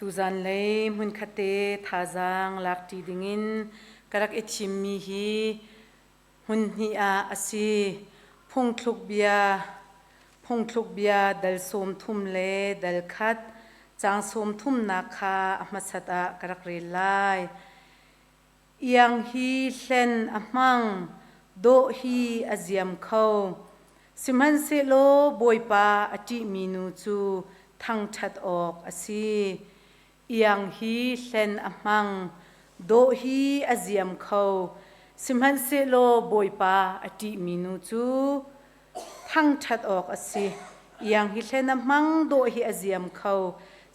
Tuzan lei hmunkhat te thazaang lakṭi dingin ka rak i thimmi hi hmun hnih ah a si. Phungthluk bia Phungthluk bia dal 30 le dal khat caang 30nak kha a hmasat ah ka rak rel lai. Iang hi hlen a hmang, dawh hi a ziam kho. Sihmanhsehlaw Bawipa a ṭihmi nu cu thangṭhat awk a si. Iang hi hlen a hmang, dawh hi a ziam kho. Sihmanhsehlaw Bawipa a ṭihmi nu cu thangṭhat awk a si. Iang hi hlen a hmang, dawh hi a ziam kho.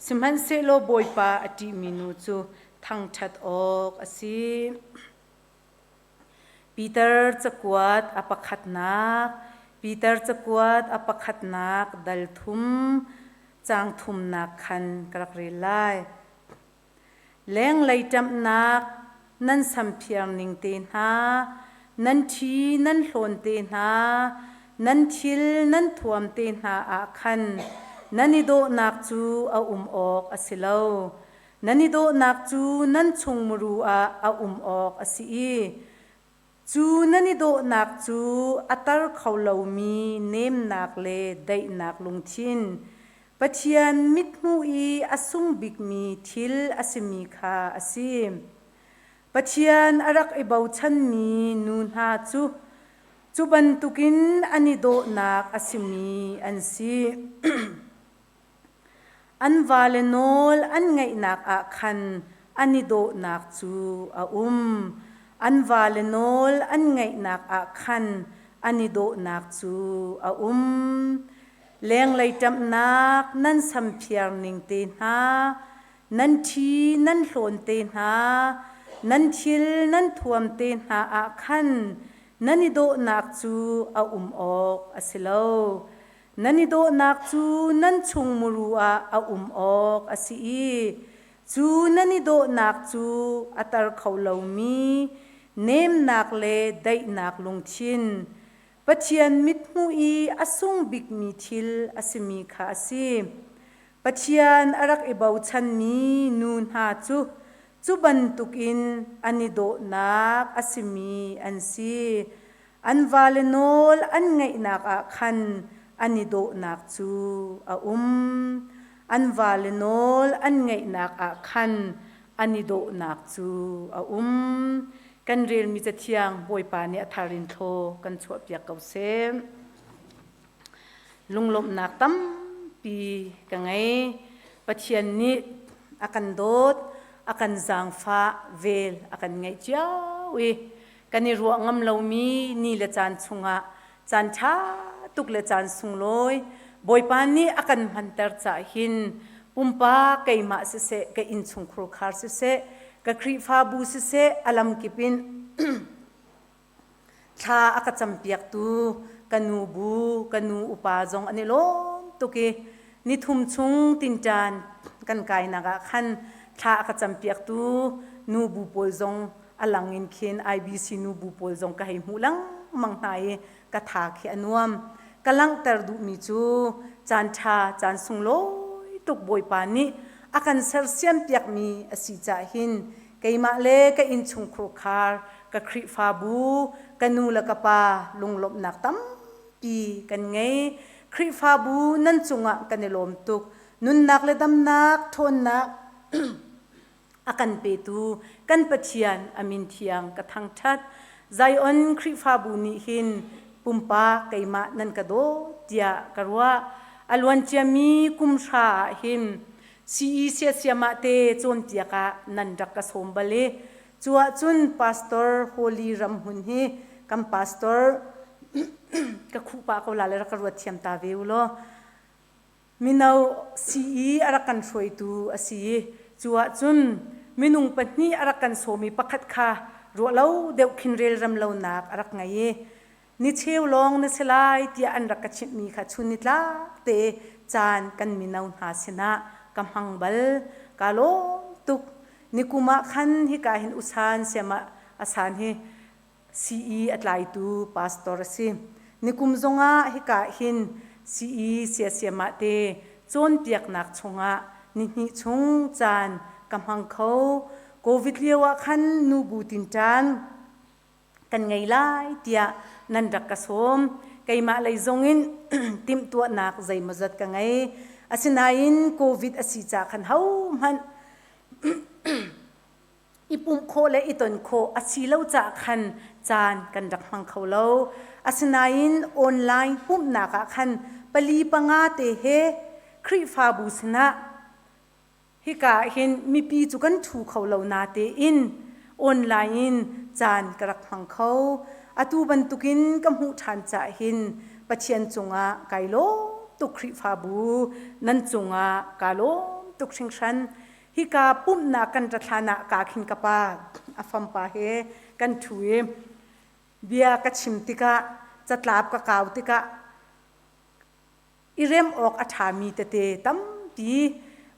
Sihmanhsehlaw Bawipa a ṭihmi nu cu thangṭhat awk a si. Peter cakuat a pakhatnak Peter cakuat a pakhatnak dal thum caang thumnak khan ka rak rel lai. Lenglei ṭamhnak nan samphiar ning te hna, nan ṭhi nan hlawn te hna, nan thil nan thuam te hna ah khan nan i dawhnak cu a um awk a si lo. Nan i dawhnak cu nan chung muru ah a um awk a si i cu nan i dawhnak cu a tar kho lomi nemnak le daihnak lungthin, Pathian mithmuh i a sung bikmi thil a simi kha a si. Pathian a rak i bochanmi nu hna cu cu bantukin an i dawhnak a simi an si. An vale nawl an ngaihnak ah khan an i dawhnak cu a um. An vale nawl an ngaihnak ah khan an i dawhnak cu a um. Lenglei ṭamhnak nan samphiar ning te hna, nan ṭhi nan hlawn te hna, nan thil nan thuam te hna ah khan nan i dawhnak cu a um awk a si lo. Nan i dawhnak cu nan chung muru ah a um awk a si i cu nan i dawhnak cu a tar kho lomi nemnak le daihnak lungthin, Pathian mithmuh i a sung bikmi thil a simi kha a si. Pathian a rak i bochanmi nu hna cu cu bantukin an i dawhnak a simi an si. An vale nawl an ngaihnak ah khan an i dawhnak cu a um. An vale nawl an ngaihnak ah khan an i dawhnak cu a um. Kan relmi cathiang Bawipa nih a thar in thlaw kan chuahpiak ko seh. Lunglawmhnak tampi ka ngei. Pathian nih a kan dawt, a kan zaangfah, vel a kan ngeih cio i kan i ruah ngam lomi ni le caan chungah caan ṭha tuk le caan sunglawi Bawipa nih a kan hmanter cah hin pumpak keimah siseh ka innchungkhur khar siseh ka Khrihfabu siseh a lamkip in thla a ka campiaktu ka nu bu ka nu upa zong an i lawm tuk i nithum chung tinṭan kan kainak ah khan thla a ka campiaktu nu bu pawl zong a lang in khin IBC nu bu pawl zong ka hei hmuh lengmang hna i ka tha khi a nuam. Ka langhter duhmi cu caan ṭha caan sunglawi tuk Bawipa nih a kan sersiam piakmi a si cah hin keimah le ka innchungkhur khar ka Khrihfabu ka nu le ka pa lunglawmhnak tampi kan ngei. Khrihfabu nan cungah kan i lawm tuk. Nunnak le damnak ṭhawnnak a kan petu kan Pathian a min thiang ka thangṭhat. Zion Khrihfabu nih hin pumpak keimah nan ka dawt tiah ka ruah. A luanciami kum hra ah hin CE siasiam ah te cawnpiak ah nan rak ka sawm bal i cu ahcun Pastor Holy Ramhmun hi kan pastor ka khuh pah ko la le rak ka ruat thiam ta ve u law Mino CE a rak kan hruaitu a si i cu ahcun minung pahnih a rak kan sawmi pakhat kha ruahlo deuh khin relrem lonak a rak ngei i ni cheu lawng na si lai tiah an rak ka chimhmi kha chun nitlak te caan kan mino hna sinah ka hmang bal. Kaa lawm tuk. Nikum ah khan hika hin usan siam ah asan hi CE a tlaitu pastor a si. Nikum zongah hika hin CE siasiam ah te cawnpiaknak chungah nihnih chung caan ka hmang kho. Covid lio ah khan nubu tinṭan kan ngei lai tiah nan rak ka sawm. Keimah lei zongin timhtuahnak zeimawzat ka ngei. Asinain COVID a si ca khan hohmanh i pumh khawh le i ton khawh a si lo caah khan caan kan rak hmang kho lo. Asinain online pumhnak ah khan pali panga te he Khrihfabu sinah hika ah hin mipi cu kan ṭhu kho lo natein online in caan ka rak hmang kho. Atu bantukin ka hmuh ṭhan caah hin Pathian cungah kai lawm tuk Khrihfabu nan cungah kaa lawm tuk hringhran. Hika pumhnak kan rat hlan ah kaa khin ka pa a fampa he kan ṭhu i bia ka chim tikah catlap ka kau tikah i rem awk a ṭhami tete tampi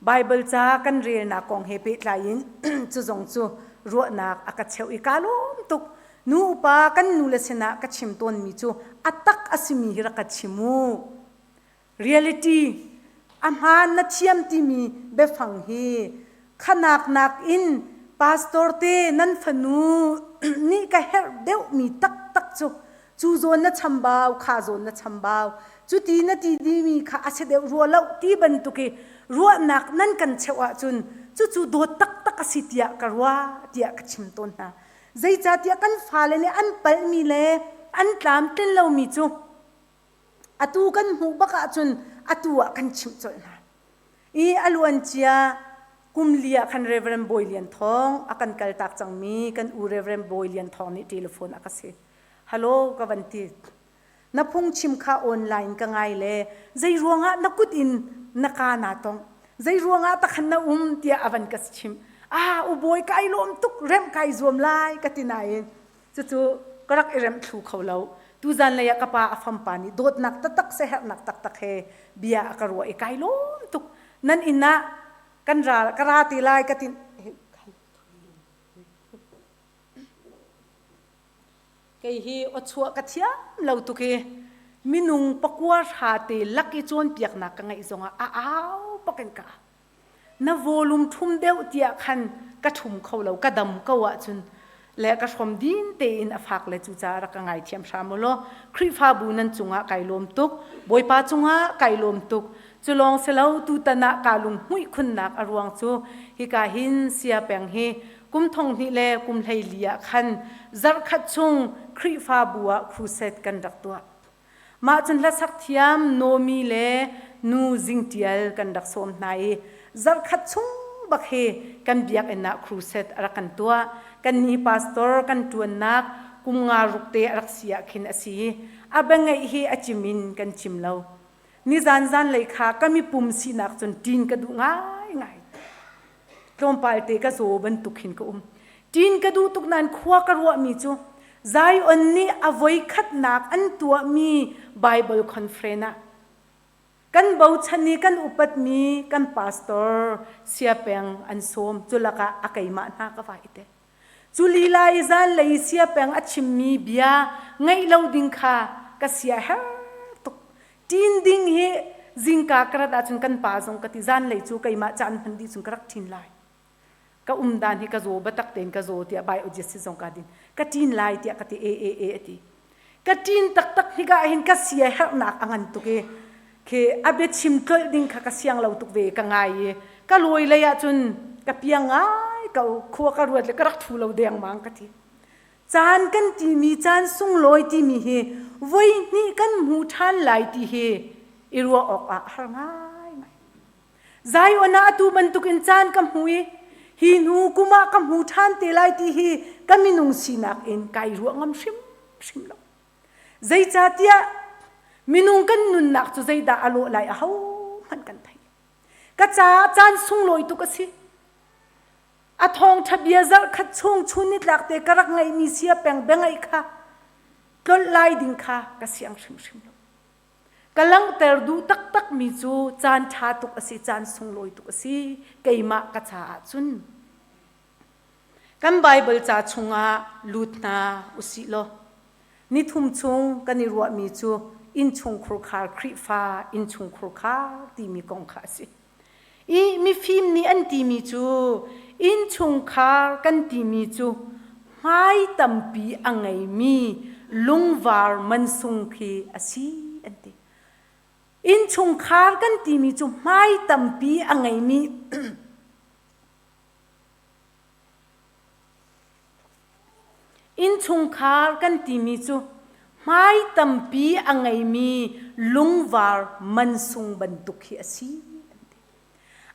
Baibal ca kan relnak kong he pehtlai in cu zong cu ruahnak a ka cheuh i kaa lawm tuk. Nu upa kan nule sinah ka chim tawnmi cu a tak a simi hi rak ka chim u. Reality a hmaan na thiam timi biafang hi khanak nakin pastor te nan fanu nih ka herh deuhmi taktak cu cu zawn na chambau kha zawn na chambau cuti na ti dimi kha a si deuh rua lo ti bantuk i ruahnak nan kan cheuh ahcun cucu dawt taktak a si tiah ka ruah tiah ka chim tawn hna. Zeicahtiah kan fale nih an palhmi le an tlamtlin lomi cu atu kan hmuh bak ahcun atu ah kan chimh colh hna. I a luancia kum li ah khan Reverend Bawi Lian Thawng a kan kaltak cangmi kan u Reverend Bawi Lian Thawng nih telephone a ka si. Hello ka van ti. Na phungchim kha online ka ngai le zei ruangah na kut in na ka naa tong zei ruangah takhan na um tiah a van ka chim. Ah u Bawi kai lawm tuk remh kai zuam lai ka ti nain Cucu ka rak i remh thlu kho lo. Tuzan lei ah ka pa a fampa nih dawtnak taktak siaherhnak taktak he bia a ka ruah i kai lawm tuk. Nan inn ah kan ra ka ra te lai ka ti Kei hi awchuah ka thiam lo tuk i minung pakua hra te lak i cawnpiaknak ka ngeih zongah a au bak in ka Na volume ṭhum deuh tiah khan ka ṭhum kho lo, ka dam ko ahcun le ka hrom din tein a fak le cucaah rak ka ngaithiam hram u law Khrihfabu nan cungah kai lawm tuk, Bawipa cungah kai lawm tuk. Cu lawng si lo tutan ah kaa lunghmuih khunnak a ruang cu hika hin sia peng hi kum thong hnih le kum 14 ah khan zarhkhat chung Khrihfabu ah crusade kan rak tuah. Mah cun hlasak thiam Nomi le nu Zingtial kan rak sawm hna i zarhkhat chung bak hi kan biakinn ah crusade a rak kan tuah. Kannih pastor kan ṭuannak kum nga ruk te a rak si ah khin a si. A biangeih hi a cim in kan cim lo. Nizan zanlei kha ka mipum sinak cun ṭin ka duh ngaingai. Tlawmpal te ka zaw bantuk hin ka um. Ṭin ka duh tuk nain khua ka ruahmi cu Zion nih a voikhatnak an tuahmi Bible conference ah kan bochan i kan upatmi kan pastor siapeng an sawm cu lakah a keimah hna ka vai te. Cu lila i zanlei siapeng a chimmi bia ngaih lo ding kha ka sia her tuk. Ṭin ding hi zingka ka rat ahcun kan pa zong ka ti zanlei cu keimah caan hman dih cun ka rak ṭhin lai. Ka um dan hi ka zaw biatak tein ka zaw tiah bai ojit si zong ka din. Ka ṭin lai tiah ka ti e e e a ti. Ka ṭin taktak hika ah hin ka sia herhnak a ngan tuk i khi a biachim tlolh ding kha ka siang lo tuk ve ka ngai i ka lawi lei ah cun ka piang ngai ko khua ka ruat le ka rak ṭhu lo dengmang ka ti. Caan kan timi caan sunglawi timi hi voi hnih kan hmu ṭhan lai ti hi i ruah awk ah a har ngaingai. Zion ah atu bantukin caan ka hmu i hi hnu kum ah ka hmu ṭhan te lai ti hi ka minung sinak in kai ruah ngam hrimhrim lo. Zeicahtiah minung kan nunnak cu zeidah a lawh lai ahohmanh kan thei lo. Ka caah caan sunglawi tuk a si. A thawngṭha bia zarhkhat chung chun nitlak te ka rak ngeihmi sia peng biangaih kha tlolh lai ding kha ka siang hrimhrim lo. Ka langhter duh taktakmi cu caan ṭha tuk a si, caan sunglawi tuk a si keimah ka caah cun. Kan Baibal ca chungah lut hna usih law nithum chung kan i ruahmi cu innchungkhur khar Khrihfa innchungkhur khar timi kong kha a si. I mifim nih an timi cu innchungkhar kan timi cu hmai tampi a ngeimi lungvar mansung khi a si an ti. Innchungkhar kan timi cu hmai tampi a ngeimi Innchungkhar kan timi cu hmai tampi a ngeimi lungvar mansung bantuk hi a si.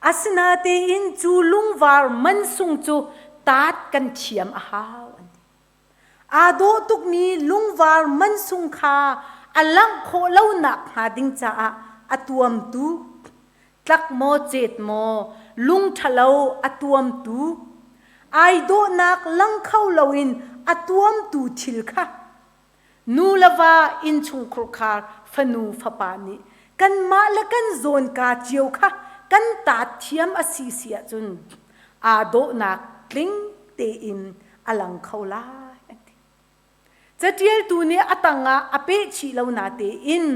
Asinatein cu lungvar mansung cu taat kan thiam a hau an ti. Aa dawh tukmi lungvar mansung kha a langh khawh lonak hnga ding caah a tuamtu tlak maw cet maw lung ṭhalo a tuamtu ai dawhnak lang kho loin a tuamtu thil kha nu le va innchungkhurkhar fanu fapa nih kanmah le kan zawnka cio kha kan taat thiam a si si ahcun aa dawhnak tling tein a lang kho lai an ti. Catialtu nih a tangah a peh chih lo na tein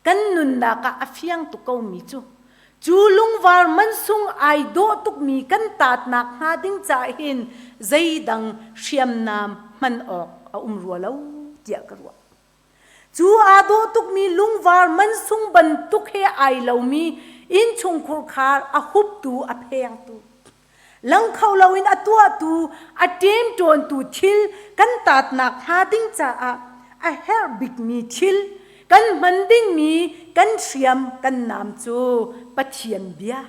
kan nunnak ah a fiang tuk komi cu cu lungvar mansung ai dawh tukmi kan taatnak hnga ding ca hin zeidang hriamnam hman awk a um rua lo tiah ka ruah. Cu aa dawh tukmi lungvar mansung bantuk he ai lomi innchungkhur khar a huptu a phengtu lang kho loin a tuahtu a ṭemṭawntu thil kan taatnak hnga ding caah a herh bikmi thil kan hman dingmi kan hriam kan naam cu Pathian bia.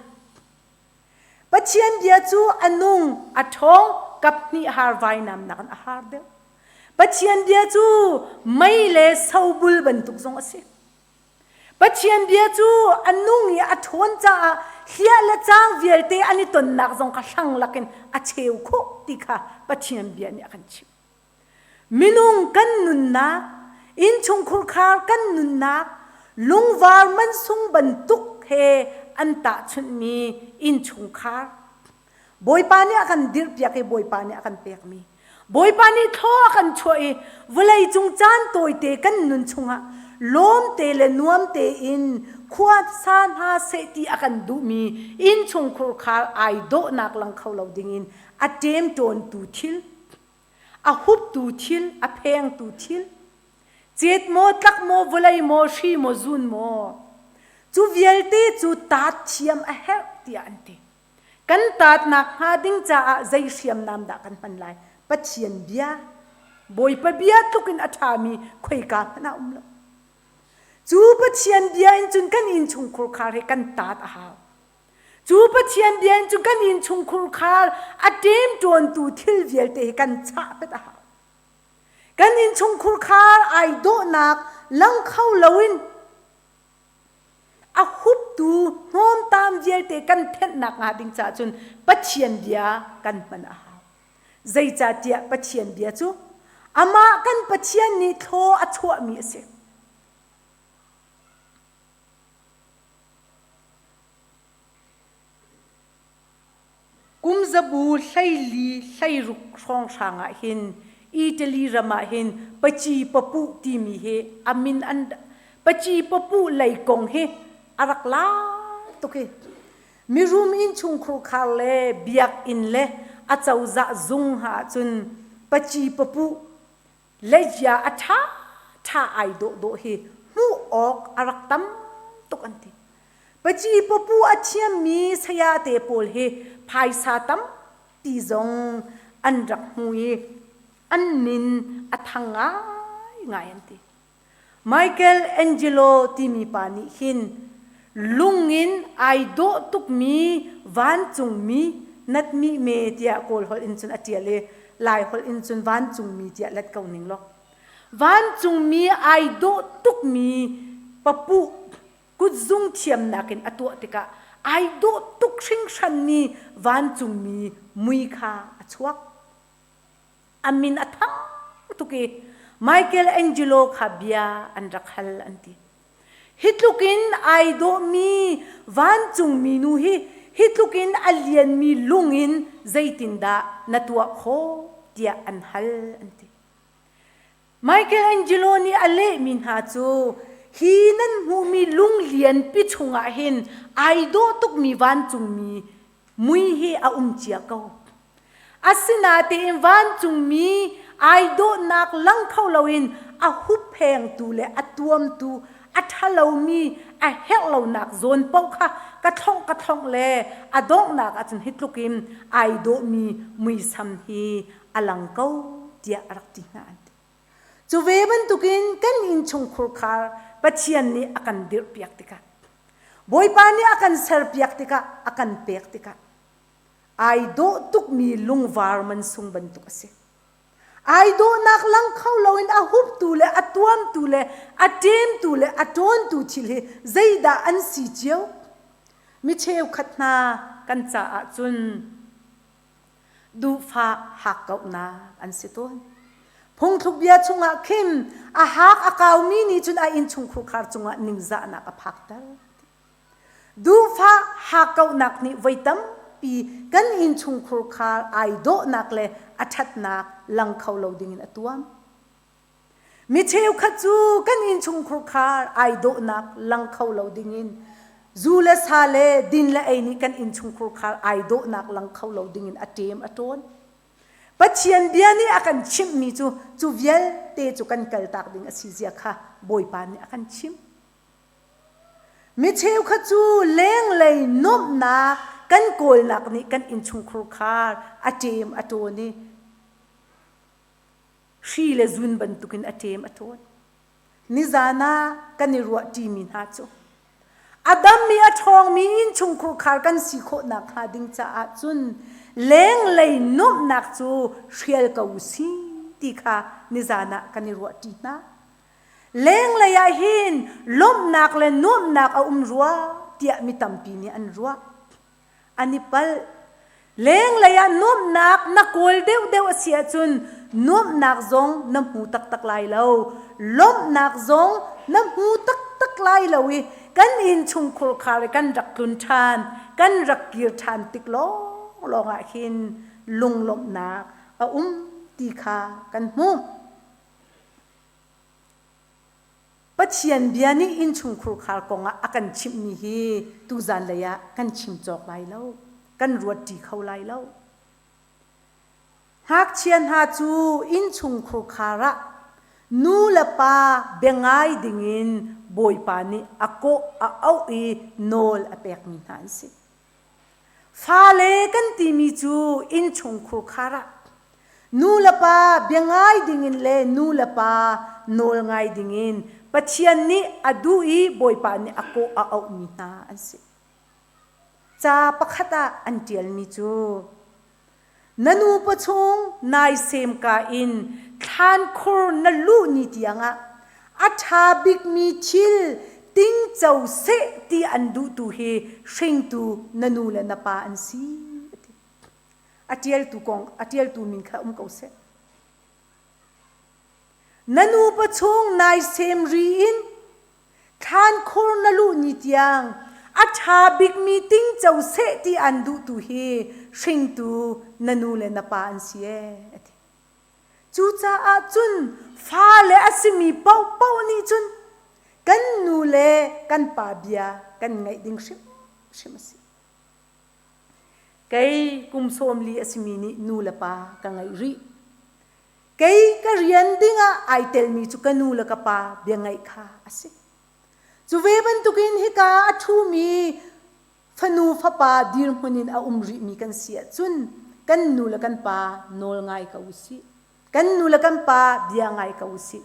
Pathian bia cu a nung a ṭhawng kap hnih har vainam nakin a har deuh. Pathian bia cu mei le sobul bantuk zong a si. Pathian bia cu a nung i a ṭhawn caah hliah le caang vialte an i tonnak zong kha hlang lakin a cheu khawh ti kha Pathian bia nih a kan chimh. Minung kan nunnak, innchungkhur khar kan nunnak, lungvar mansung bantuk he an tahchunhmi innchungkhar Bawipa nih a kan dirhpiak i Bawipa nih a kan pekmi. Bawipa nih thlaw a kan chuah i vawlei cung caan tawite kan nun chungah lawm te le nuam tein khua sa hna seh ti a kan duhmi innchungkhur khar ai dawhnak lang kho lo dingin a ṭemṭawntu thil, a huptu thil, a phengtu thil, cet maw, tlak maw, vawlei maw, hri maw, zun maw, cu vialte cu taat thiam a herh tiah an ti. Kan taatnak hnga ding caah zei hriamnam dah kan hman lai? Pathian bia, Bawipa bia tluk in a ṭhami khoika hmanh ah um lo. Cu Pathian bia in cun kan innchungkhur khar hi kan taat a hau. Cu Pathian bia in cun kan innchungkhur khar a ṭemṭawntu thil vialte hi kan chah pet a hau. Kan innchungkhur khar ai dawhnak lang kho loin A huptu hnawmtam vialte kan thenhnak hnga ding caah cun Pathian bia kan hman a hau. Zeicahtiah Pathian bia cu amah kan Pathian nih thlaw a chuahmi a si. Kum zabu 14 16 hrawnghrang ah hin Italy ram ah hin paci papuh timi hi a min an paci papuh lei kong hi a rak lar tuk hi. Mirum innchungkhur khar le biakinn le a cozah zung ha ahcun paci papuh leizia a ṭha ṭha ai dawhdawh hi hmuh awk a rak tam tuk an ti. Paci papu a thiammi sayate pawl hi phaisa tampi zong an rak hmu i an min a thang ngaingai an ti. Michael Angelo timi pa nih hin lung in ai dawh tukmi vancungmi natmi me tiah Kawl holh in cun a ṭial i Lai holh in cun vancungmi tiah let ko ning law vancungmi ai dawh tukmi papuh kutzung thiamnak in a tuah tikah ai dawh tuk hringhranmi vancungmi mui kha a chuak. A min a thang tuk i Michael Angelo kha bia an rak hal an ti. Hi tluk in ai dawhmi vancungmi nu hi hi tluk in a lianmi lung in zeitindah na tuah khawh tiah an hal an ti. Michelangelo nih a lehmi hna cu Hi nan hmuhmi lung lianpi chungah hin ai dawh tukmi vancungmi mui hi a um cia ko. Asinain vancungmi ai dawhnak lang kho loin a hupphengtu le a tuamtu a ṭhalomi a herh lonak zawn paoh kha ka thlongh ka thlongh le a donghnak ahcun hi tluk in ai dawhmi muisam hi a lang ko tiah a rak ti hna an ti. Cu ve bantukin kan innchungkhur khar Pathian nih a kan dirhpiak tikah Bawipa nih a kan serpiak tikah a kan pek tikah ai dawh tukmi lungvar mansung bantuk a si. Ai dawhnak lang kho loin a huptu le a tuamtu le a ṭemtu le a ṭawntu thil hi zeidah an si cio? Mi cheukhat hna kan caah cun duhfah hakkauhnak an si tawn. Phungthluk bia chungah khin a hak a kaumi nih cun a innchungkhur khar cungah ningzahnak a phakter. Duhfah hakkauhnak nih voi tampi kan innchungkhur khar ai dawhnak le a ṭhatnak lang kho lo dingin a tuam. Mi cheukhat cu kan innchungkhur khar ai dawhnak lang kho lo dingin zu le sa le din le ei nih kan innchungkhur khar ai dawhnak lang kho lo dingin a ṭem a ṭawn. Pathian bia nih a kan chimhmi cu cu vialte cu kan kaltak ding a si zia kha Bawipa nih a kan chimh. Mi cheukhat cu lenglei nuamhnak kan kawlnak nih kan innchungkhur khar a ṭem a ṭawn i hri le zun bantukin a ṭem a ṭawn. Nizan ah kan i ruah ṭimi hna cu a dammi a ṭhawngmi innchungkhur khar kan si khawh nakhnga ding caah cun lenglei nuamhnak cu hrial ko u si ti kha nizan ah kan i ruah ṭi hna. Lenglei ah hin lawmhnak le nuamhnak a um rua tiah mi tampi nih an ruah. An i palh. Lenglei ah nuamhnak na kawl deuhdeuh a si ahcun nuamhnak zong na hmu taktak lai lo. Lawmhnak zong na hmu taktak lai lo i kan innchungkhur khar i kan rak tlun ṭhan, kan rak kir ṭhan tik lawnglawng ah hin lunglawmhnak a um ti kha kan hmuh. Pathian bia nih innchungkhur khar kongah a kan chimhmi hi tuzan lei ah kan chim cawk lai lo, kan ruatṭi kho lai lo. Ngakchia hna cu innchungkhur khar ah nu le pa bia ngai dingin Bawipa nih a kawh a auh i nawl a pekmi hna an si. Fale kan timi cu innchungkhur khar ah nu le pa bia ngai dingin le nu le pa nawl ngai dingin Pathian nih a duh i Bawipa nih a kawh a auhmi hna an si. Ca pakhat ah an ṭialmi cu Na nupa chung nai semka in thlankhur na luh ni tiangah a ṭha bikmi thil tingco seh ti an duhtu hi hringtu na nu le na pa an si. A ṭialtu kong a ṭialtu min kha um ko seh. Na nupa chung nai sem ri in Thlankhur na luh ni tiang a ṭha bikmi tingco seh ti an duhtu hi hringtu na nu le na pa an si ee a ti. Cucaah cun fale a simi paohpaoh nih cun kan nu le kan pa bia kan ngaih ding hrimhrim a si. Kei kum 40 a simi nih nu le pa ka ngaih rih. Kei ka rian dingah ai telmi cu ka nu le ka pa bia ngaih kha a si. Cu ve bantukin hika a ṭhumi fanu fapa dirhmun in a um rihmi kan si ahcun kan nu le kan pa nawl ngai ko u sih. Kan nu le kan pa bia ngai ko u sih.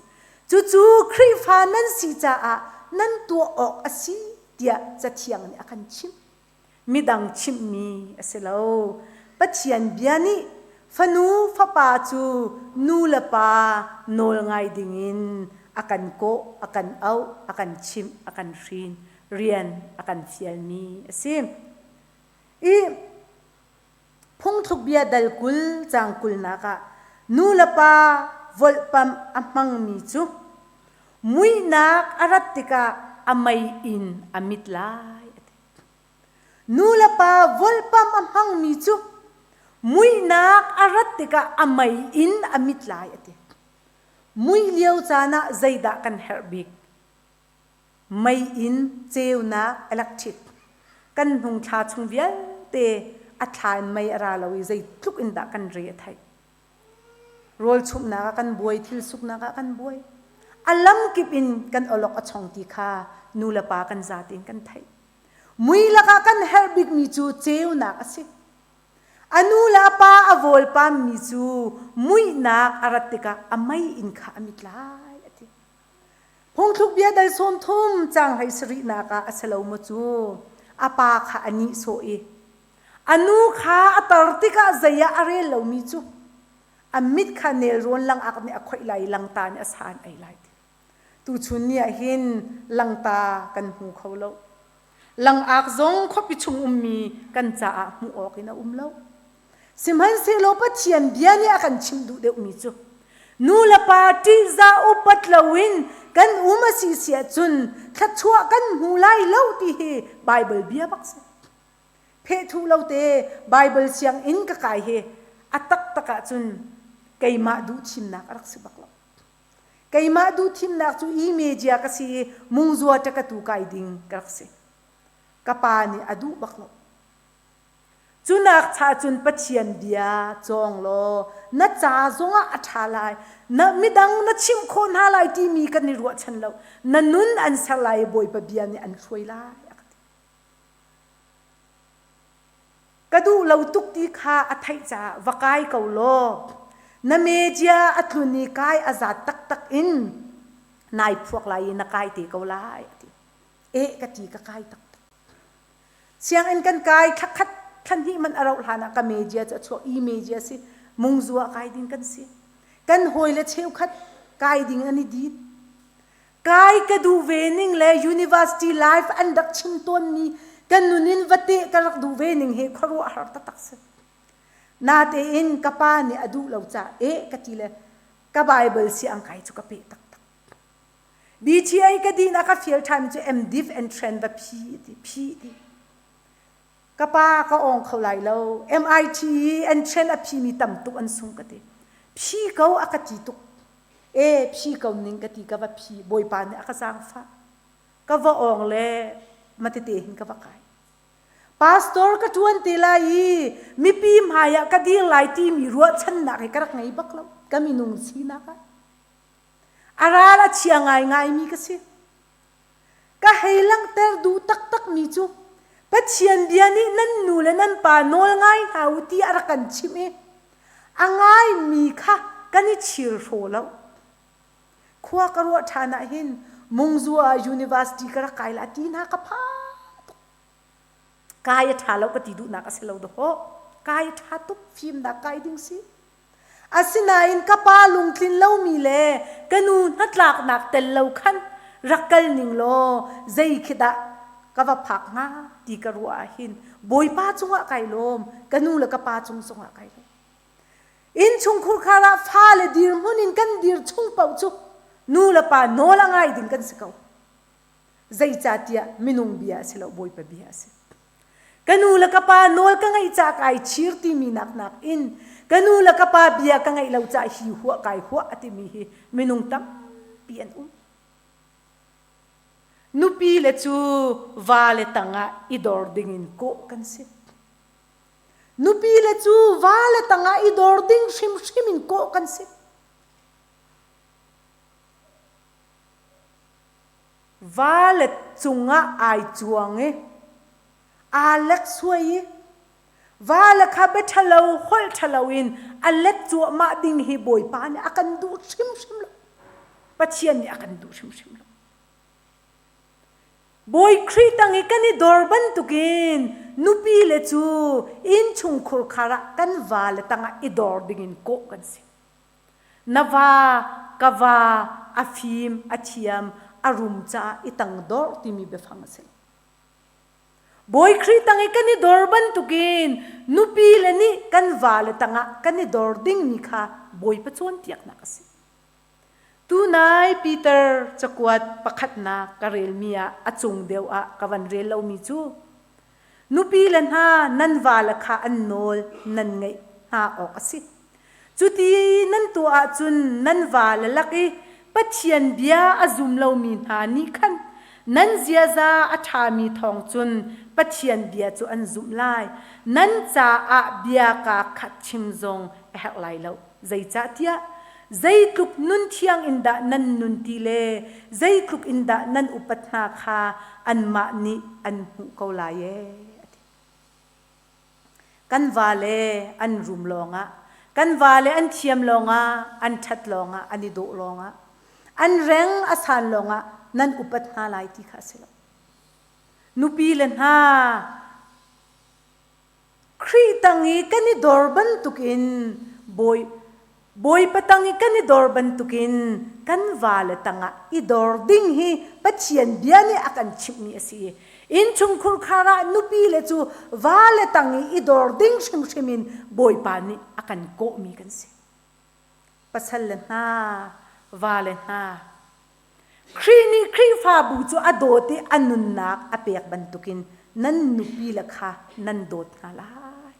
Cucu Khrihfa nan si caah nan tuah awk a si tiah Cathiang nih a kan chimh. Midang chimhmi a si lo. Pathian bia nih fanu fapa cu nu le pa nawl ngai dingin a kan kawh, a kan auh, a kan chimh, a kan hrin, rian a kan fialmi a si. I phungthluk bia dal 20 caang kulnak ah nu le pa volhpamh a hmangmi cu muihnak a rat tikah a mei in a mit lai a ti. Nu le pa volhpamh a hmangmi cu muihnak a rat tikah a mei in a mit lai a ti. Mui lio caan ah zeidah kan herh bik? Mei-inn ceunak electric kan hnung thla chung vialte a thla in mei a ra lo i zeitluk in dah kan re a theih. Rawl chumhnak ah kan buai, thil suknak ah kan buai. A lamkip in kan awlok a chong ti kha nu le pa kan zate in kan theih. Mui lakah kan herh bikmi cu ceunak a si. A nu le a pa a vawlpammi cu muihnak a rat tikah a mei inn kha a mit lai a ti. Phungthluk bia dal 30 caang hlei sarihnak ah a si lo maw cu a pa kha a nihsawh i a nu kha a tar tikah zei ah a rel lomi cu a mit kha nelrawn langak nih a khoih lai i langta nih a sa an ei lai ti. Tuchun ni ah hin langta kan hmu kho lo. Langak zong khuapi chung ummi kan caah hmuh awk in a um lo. Sihmanhsehlaw Pathian bia nih a kan chimh duh deuhmi cu nu le pa ṭihzah upat loin kan um a si si ahcun thluachuah kan hmu lai lo ti hi Baibal bia bak si. Phehthuh lo te Baibal sianginn ka kai hi a taktak ahcun keimah duh thimnak a rak si bak lo. Keimah duh thimnak cu i-media ka si i mungzua ṭakatu kai ding ka rak si. Ka pa nih a duh bak lo. Cunak cha cun Pathian bia cawng law na ca zongah a ṭha lai. Na midang na chimh khawh hna lai timi kan i ruahchan lo. Na nun an ser lai i Bawipa bia nih an hruai lai a ka ti. Ka duh lo tuk ti kha a theih caah va kai ko law na media a tlun i kai a zat taktak in nai phuak lai i na kai te ko lai a ti. Eh ka ti ka kai taktak. Sianginn kan kai thlakhat thlahnih man a rauh hlan ah ka media cu a chuak i media si mungzu ah kai ding kan si. Kan hawile cheukhat kai ding an i dit. Kai ka duh ve ning le university life an rak chim tawnmi kan nun in va teh ka rak duh ve ning hi khuaruahhar taktak si. Natein ka pa nih a duh lo caah eh ka ti le ka Bible siang kai cu ka peh taktak. BTA ka din a ka fial ṭhan cu MDiv and trend va phi ti phi ti. Ka pa ka ong kho lai lo. MIT and trend a phimi tam tuk an sung ka ti. Phi ko a ka ti tuk. E phi ko ning ka ti ka va phi bawipa nih a ka zaangfah ka va awng le matete hin ka va kai pastor ka ṭuan te lai i mipi hmai ah ka dir lai timi ruahchannak hi ka rak ngei bak lo ka minung sinak ah a ral a chia ngaingai mi ka si Ka hei langhter duh taktakmi cu Pathian bia nih nan nu le nan pa nawl ngai hna u ti a rak kan chimh i a ngaimi kha kan i chir hraw lo. Khua ka ruah ṭhan ah hin Mungzua ah university ka rak kai la ti hna ka pha tuk. Kai a ṭha lo ka ti duhnak a si lo dawh. Kai a ṭha tuk fimnak kai ding si. Asinain ka pa lungtlin lomi le ka nu hnatlaknak tel lo khan rak kal ning law zei khi dah ka va phak hnga ti ka ruah ah hin Bawipa cungah kai lawm, ka nu le ka pa cung zongah kai lawm. Innchungkhur khar ah fale dirhmun in kan dir chung paoh cu nu le pa nawl a ngai ding kan si ko. Zeicahtiah minung bia a si lo, Bawipa bia a si. Ka nu le ka pa nawl ka ngaih ca kai chir timi nak nakin ka nu le ka pa bia ka ngaih lo ca hi huah kai huah a timi hi minung tampi an um. Nupi le cu va le tangah i dor dingin kawh kan si. Nupi le cu va le tangah i dor ding hrimhrim in kawh kan si. Va le cungah ai cuang i aa lek suai i va le kha bia ṭhalo holh ṭhalo in a let cuahmah ding hi Bawipa nih a kan duh hrimhrim lo. Pathian nih a kan duh hrimhrim lo. Bawi Khrih tang i kan i dor bantukin nupi le cu innchungkhur khar ah kan va le tangah i dor dingin kawh kan si. Na va, ka va, a fim, a thiam, a rum caah i tangdor timi biafang a si. Bawi Khrih tang i kan i dor bantukin nupi le nih kan vale tangah kan i dor dingmi kha Bawipa cawnpiaknak a si. Tunai Peter cakuat pakhatnak ka relmi ah a cung deuh ah ka van rel lomi cu nupi le hna nan vale kha an nawl nan ngaih hna awk a si. Cuti nan tuah ahcun nan vale lak i Pathian bia a zum lomi hna nih khan Nan ziaza a ṭhami thawng cun Pathian bia cu an zumh lai. Nan caah bia kaa khat chim zong a herh lai lo. Zeicahtiah zeitluk nun thiang in dah nan nun ti le zeitluk in dah nan upat hna kha anmah nih an hmuh ko lai ee. Kan vale an rum lawngah, kan vale an thiam lawngah, an ṭhat lawngah, an i dawh lawngah, an reng a san lawngah nan upat hna lai ti kha a si lo. Nupi le hna Khrih tang i kan i dor bantukin Bawi, Bawipa tang i kan i dor bantukin kan vale tangah i dor ding hi Pathian bia nih a kan chimhmi a si. Innchungkhur khar ah nupi le cu vale tang i i dor ding hrimhrim in Bawipa nih a kan kawhmi kan si. Pasal le hna, vale hna, Khrih nih Khrihfabu cu a dawt i a nunnak a pek bantukin nan nupile kha nan dawt hna lai.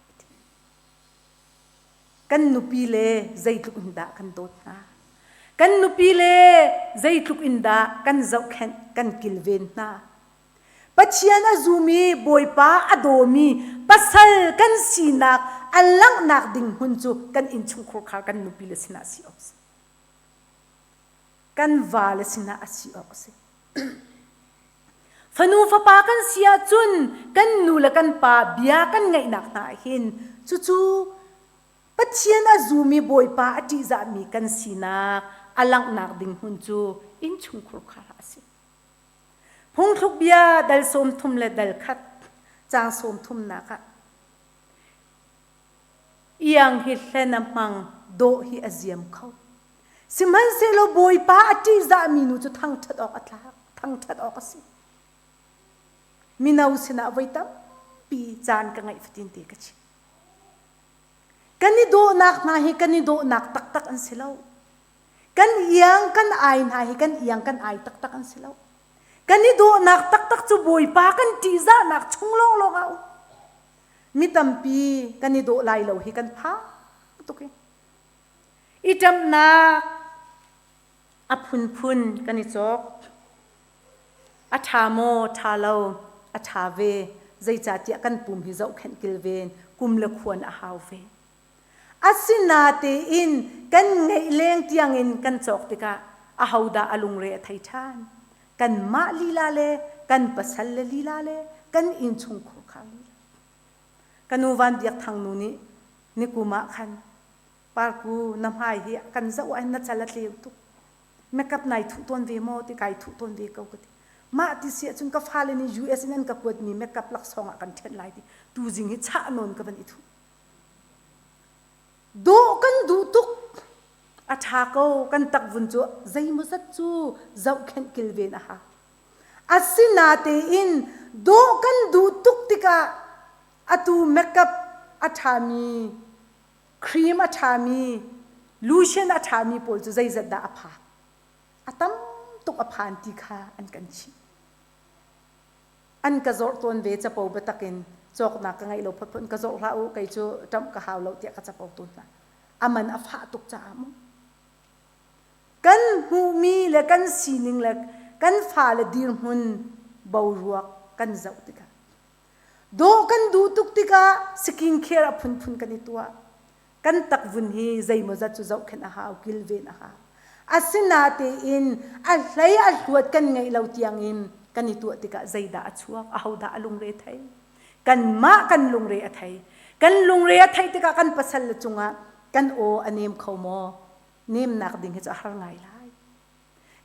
Kan nupile zeitluk in dah kan dawt hna? Kan nupile zeitluk in dah kan zohkhenh, kan kilven hna? Pathian a zumi Bawipa a dawmi pasal kan sinak a langhnak ding hmun cu kan innchungkhur khar kan nupile sinah si awk si. Kan vale sinah a si awk a si. Fanu fapa kan si ahcun kan nu le kan pa bia kan ngaihnak hna ah hin cucu Pathian a zumi Bawipa a ṭihzahmi kan sinak a langhnak ding hmun cu innchungkhur khar ah a si. Phungthluk bia dal 30 le dal khat caang sawm thumnak ah iang hi hlen a hmang dawh hi a ziam kho. Sihmanhsehlaw Bawipa a ṭihzahmi nu cu thangṭhat awk a tlak, thangṭhat awk a si. Mino sinah voi tampi caan ka ngeih fatin te ka chim. Kan i dawhnak hna hi kan i dawhnak taktak an si lo. Kan iang kan ai hna hi kan iang kan ai taktak an si lo. Kan i dawhnak taktak cu Bawipa kan ṭihzahnak chung lawnglawng ah um. Mi tampi kan i dawh lai lo hi kan phang tuk i. I ṭamhnak a phunphun kan i cawk. A ṭha maw, ṭha lo, a ṭha ve. Zeicahtiah kan pum hi zohkhenh kilven, kum le khuan a hau ve. Asinatein kan ngeih leng tiangin kan cawk tikah ahodah a lungre a thei ṭhan? Kanmah lila le kan pasal le lila le kan innchungkhur kha lila. Ka nu Van Biak Thang nu nih nikum ah khan Parku na hmai hi kan zoh ah hin na cal a tleu tuk. Makeup nai thuh tawn ve maw ti kai thuh tawn ve ko ka ti. Mah ti si ahcun ka fale nih US in an ka kuatmi makeup laksawng ah kan ṭhenh lai ti tuzing hi chah nawn ka van i thuh. Dawh kan duh tuk. A ṭha ko kan takvun cu zeimawzat cu zohkhenh kilven a hau. Asinatein dawh kan duh tuk tikah atu makeup a ṭhami cream a ṭhami, lotion a ṭhami pawl cu zeizat dah a phak? A tam tuk a phan ti kha an kan chimh. An ka zawrh tawn ve capo biatak in cawknak ka ngeih lo photphot in ka zawrh hlah u kei cu ṭamh ka hau lo tiah ka capo tawn hna. A man a fah tuk caah mu. Kan hmuhmi le kan sining le kan fale dirhmun boruak kan zoh tikah Dawh kan duh tuk tikah skin care a phunphun kan i tuah. Kan takvun hi zeimawzat cu zohkhenh a hau, kilven a hau. Asinatein a hlei a hluat kan ngeih lo tiangin kan i tuah tikah zeidah a chuak, ahodah a lungre thei? Kanmah kan lungre a thei. Kan lungre a theih tikah kan pasal le cungah kan aw a nem kho maw? Nemnak ding hi cu a har ngai lai.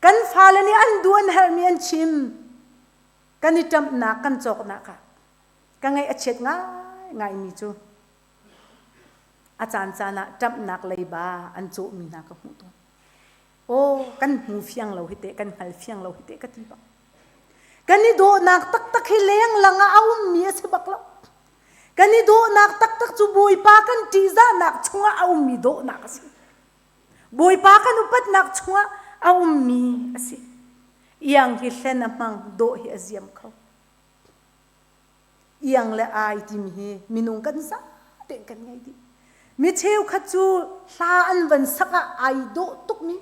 Kan fale nih an duh an herhmi an chim. Kan i ṭamhnak kan cawknak ah ka ngaih a chiat ngaingaimi cu a caancaan ah ṭamhnak leiba an cawhmi hna ka hmuh tawn. Aw kan hmu fiang lo hi teh kan hngal fiang lo hi teh ka ti bak. Kan i dawhnak taktak hi lenglang ah a ummi a si bak lo. Kan i dawhnak taktak cu Bawipa kan ṭihzahnak chungah a ummi dawhnak a si. Bawipa kan upatnak chungah a ummi a si. Iang hi hlen a hmang, dawh hi a ziam kho. Iang le ai timi hi minung kan za tein kan ngei dih. Mi cheukhat cu hla an van sak ah ai dawh tukmi,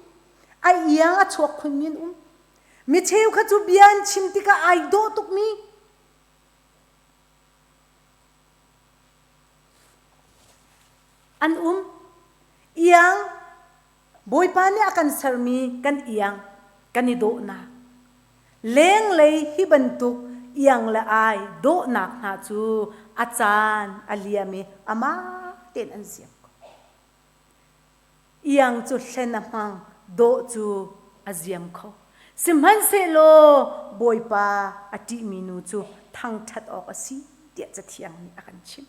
a iang a chuak khunmi an um. Mi cheu kha cu bia an chim tikah ai dawh tukmi an um. Iang Bawipa nih a kan sermi kan iang kan i dawhnak. Lenglei hi bantuk iang le ai dawhnak hna cu a caan a liam i amah tein an ziam ko. Iang cu hlen a hmang, dawh cu a ziam kho. Sihmanhsehlaw Bawipa a ṭihmi nu cu thangṭhat awk a si tiah Cathiang nih a kan chimh.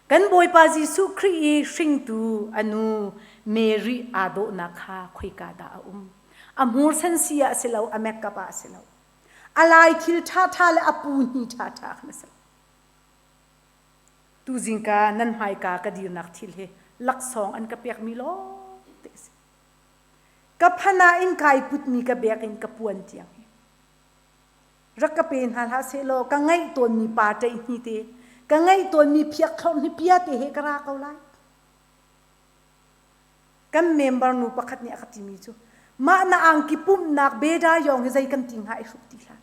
Kan Bawipa Jesuh Khrih i hringtu a nu Mary aa dawhnak kha khoika dah a um? A hmur sensi ah a si lo, a makeup ah a si lo. A lai thil ṭhaṭha le a pu hni ṭhaṭha khan a si lo. Tuzingka nan hmaika ka dirnak thil hi laksawng an ka pekmi lawng te a si. Ka phan ah in kai putmi ka bek in ka puan tiang hi. Rak ka pe hna hlah sehlaw ka ngaih tawnmi pa ṭeihni te, ka ngaih tawnmi phiak thlorh hni pia te he ka ra ko lai. Kan member nu pakhat nih a ka timi cu, mah na angki pumhnak beda yong hi zei kan ti hnga i hruk ti hlah.